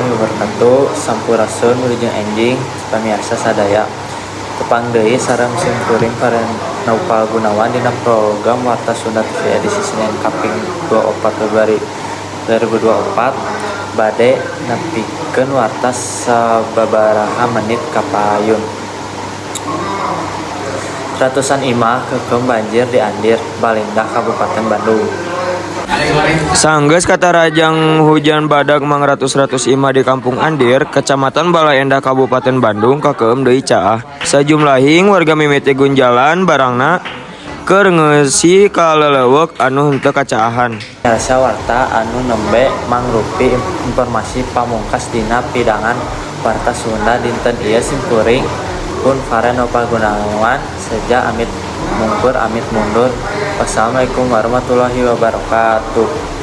Warahmatullahi wabarakatuh. Sampurasun, wilujeng enjing pamiarsa sadaya. Tepang deui sareng simkuring Faren Naufal Gunawan dina program Warta Sunda TV edisi Senin kaping 24 Februari 2024, bade nepikeun warta sababaraha menit kapayun. Ratusan imah keukeum banjir di Andir, Baleendah, Kabupaten Bandung. Sanggeus katarajang hujan badag, mangratus-ratus imah di Kampung Andir, Kecamatan Baleendah, Kabupaten Bandung kakeum deui caah. Sajumlahing warga mimiti gunjalan barangna keur ngeusi ka lelewek anu henteu kacaahan. Pamiarsa, warta anu nembe mangrupi informasi pamungkas dina pidangan Warta Sunda dinten ieu. Simkuring pun Faren Nopal Gunawan seja amit mungkur, amit mundur. Wassalamualaikum warahmatullahi wabarakatuh.